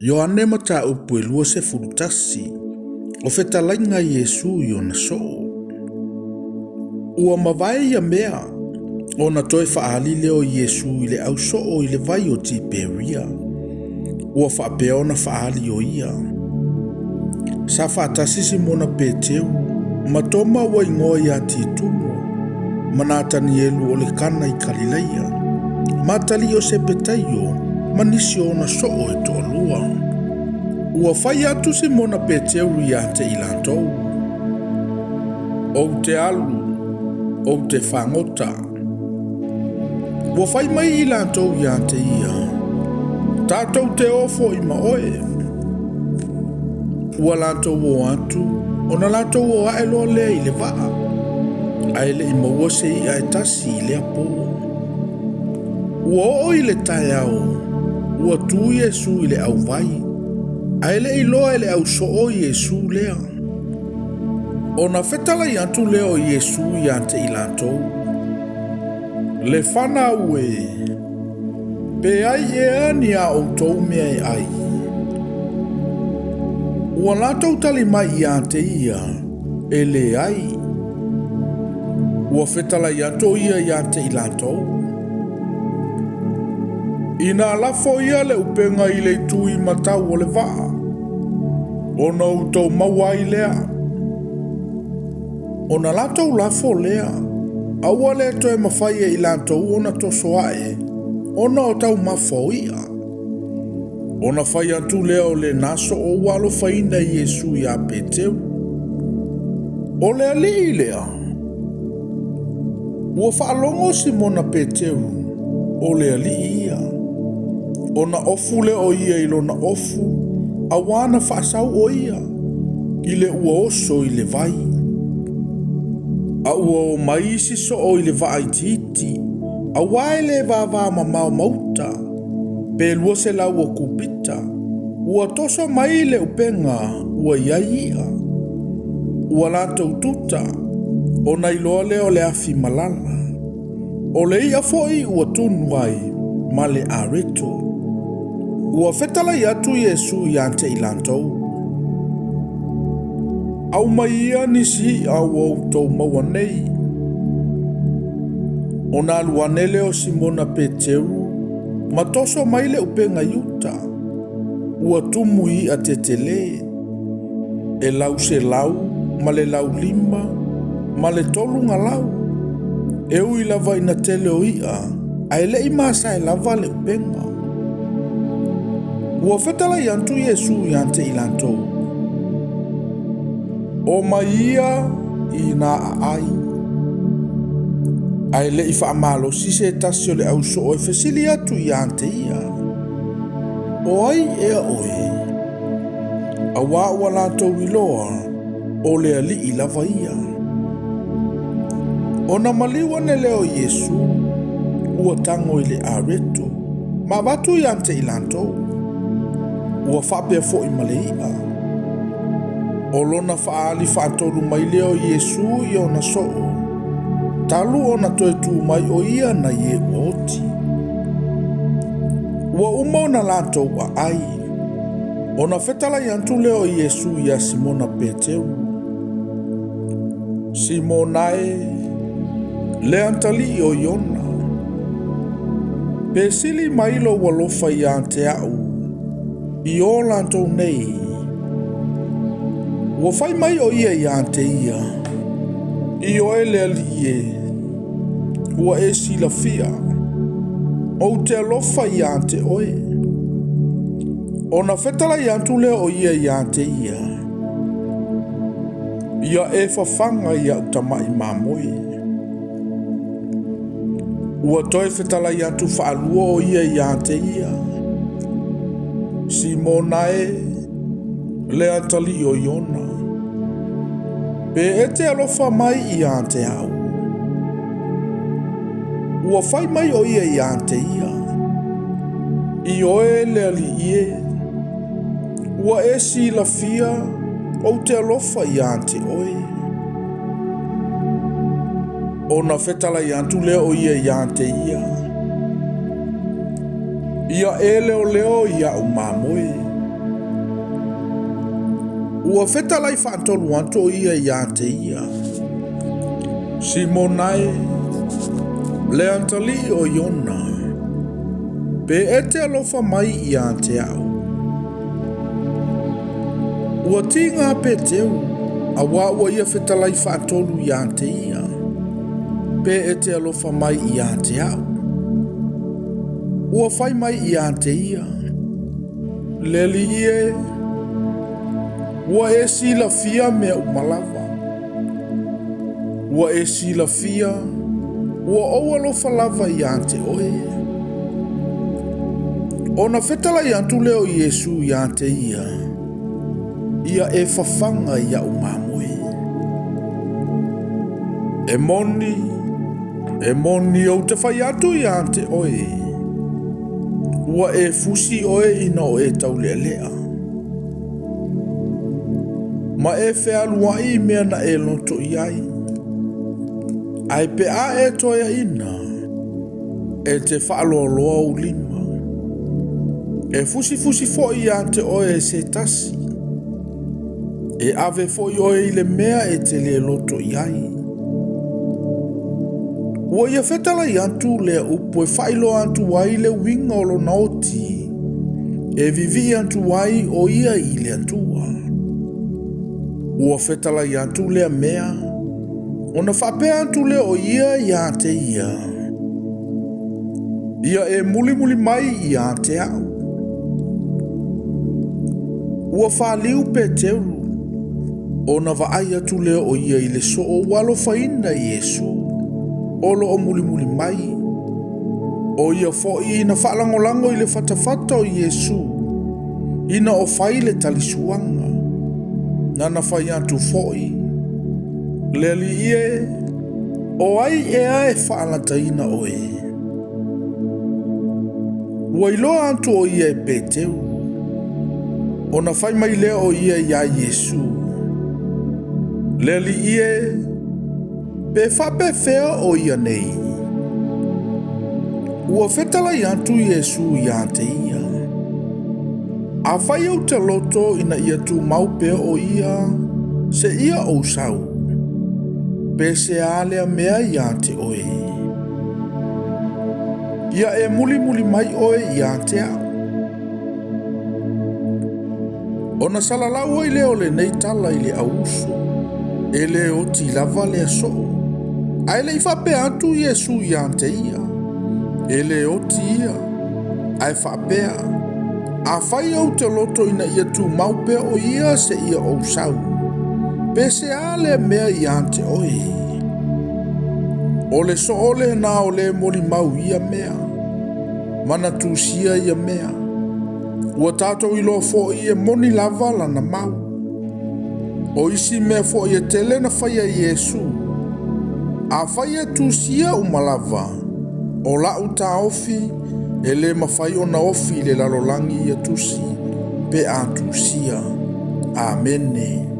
Ioane Mataupu e 21, o fetalaiga a Iesu i ona soo. Ua mavae ia mea, ona toe faaali lea o Iesu i le au soo i le vai o Tiperia. Ua faapea ona faaali o ia. Sa faatasi Simona Peteru, ma Toma ua igoa ia Titumo, ma Natanielu o le Kana i Kalilaia, ma atalii o Sepetaio, ma nisi o ona soo e toalua. Ua fai atu Simona Peteru ia te i latou, Ou te alu, ou te fagota. Ua fai mai i latou ia te ia, Tatou te o foi ma oe. Ua latou o atu, ona latou o ae loa lea i le vaa, ae le i maua se i'a e tasi i lea pō. Ua oo i le taeao, ua tu Iesu i le auvai, ae le i iloa e le au soo Iesu lea. Ona fetalai atu lea o Iesu ia te i latou, Le fanau e, pe ai ea ni a outou mea e ai? Ua latou tali mai ia te ia, E leai. Ua fetalai atu o ia ia te i latou. Inā lafo ia le upega i le itu i matau o le vaa, ona outou maua ai lea. Ona latou lafo lea, a ua le toe mafai e i latou ona toso ae, ona o taumafa o i'a. Ona fai atu lea o lena soo ua alofaina e Iesu iā Peteru, O le Alii lea. Ua faalogo Simona Peteru, o le Alii ia. Ona ofu lea o ia i lona ofu, auā na faasau o ia i le ua oso i le vai. A ua o mai isi soo i le vaa itiiti, auā e le vavamamao ma uta, pe 200 o kupita, ua toso mai le upega ua i ai i'a. Ua latou tuta, ona iloa lea o le afi malala. O le i'a foi ua tunu ai ma le areto. Ua fetalai atu Iesu ia te i latou, Aumai ia nisi i'a ua outou maua nei. Ona alu ane lea o Simona Peteru ma toso mai le upega i uta, ua tumu i i'a tetele, e lau 100 ma le lau 5 ma le 3 galau, e ui lava ina tele o i'a, ae le i masae lava le upega. Ua fetalai atu Iesu ia te i latou, O mai ia i nā aai. Ae le i faamalosi se tasi o le au soo e fesili atu ia te ia, O ai ea oe? Auā ua latou iloa, o le Alii lava ia. Ona maliu ane lea o Iesu, ua tago i le areto, ma avatu ia te i latou. Ua faapea foi ma le i'a. O lona faaali faatolu mai lea o Iesu i ona soo, talu ona toe tu mai o ia nai e ua oti. Ua uma ona latou aai, ona fetalai atu lea o Iesu iā Simona Peteru, Simona e, le atalii o Iona, pe sili mai lou alofa ia te a'u i o latou nei? Ua fai mai o ia ia te ia, Ioe le Alii e, ua e silafia, ou te alofa ia te oe. Ona fetalai atu lea o ia ia te ia, Ia e fafaga i a'u tama'i mamoe. Ua toe fetalai atu faalua o ia ia te ia, Simona e, le atalii o Iona, pe e te alofa mai ia te au? Ua fai mai o ia ia te ia, Ioe le Alii e, ua e silafia ou te alofa ia te oe. Ona fetalai atu lea o ia ia te ia, Ia e leoleo i a'u mamoe. Ua fetalai faatolu atu o ia iā te ia. Simona e, le atalii o Iona, pe e te alofa mai iā te a'u. Ua tiga Peteru, auā ua ia fetalai faatolu iā te ia, pe e te alofa mai iā te a'u. Ua fai mai iā te ia, Le Alii e, ua e silafia mea uma lava. Ua e silafia, ua ou alofa lava iā te oe. Ona fetalai atu lea o Iesu iā te ia, Ia e fafaga i a'u mamoe. E moni, e moni ou te fai atu iā te oe, Ua e fusi oe ina o e taulealea, ma e fealuai i mea na e loto i ai, ae pe a e toeaina, e te faaloaloa ou lima, e fusifusi foi iā te oe e se tasi, E ave foi oe i le mea e te lē loto i ai. Ua ia fetalai atu lea upu e faailoa atu ai le uiga o lona oti, e vivii atu ai o ia i le Atua. Ua fetalai atu lea mea, ona faapea atu lea o ia iā te ia, Ia e mulimuli mai iā te a'u. Ua faliu Peteru, ona vaai atu lea o ia i le soo ua alofaina Iesu, o lo o mulimuli mai. O ia foi na faalagolago i le fatafata o Iesu, ina o fai le talisuaga. Nana fai atu foi, Le Alii e, o ai ea e faalataina oe? Ua iloa atu o ia e Peteru, ona fai mai lea o ia iā Iesu, Le Alii e, pe faapefea o ia nei? Ua fetalai atu Iesu iā te ia, Afai ou te loto ina ia tumau pea o ia, seia ou sau, pe se a lea mea iā te oe? Ia e mulimuli mai oe iā te a'u. Ona salalau ai lea o lenei tala i le au uso, e lē oti lava lea soo. Ae le i faapea atu Iesu iā te ia, e lē oti ia, ae faapea, Afai ou te loto ina ia tumau pea o ia seia ou sau, pe se a lea mea iā te oe? O le soo lenā o lē molimau ia mea, ma na tusia ia mea. Ua tatou iloa foi e moni lava lana mau. O isi mea foi e tele na faia e Iesu, afai e tusia uma lava, o la'u taofi e lē mafai ona ofi i le lalolagi ia tusi pe a tusia. Amene.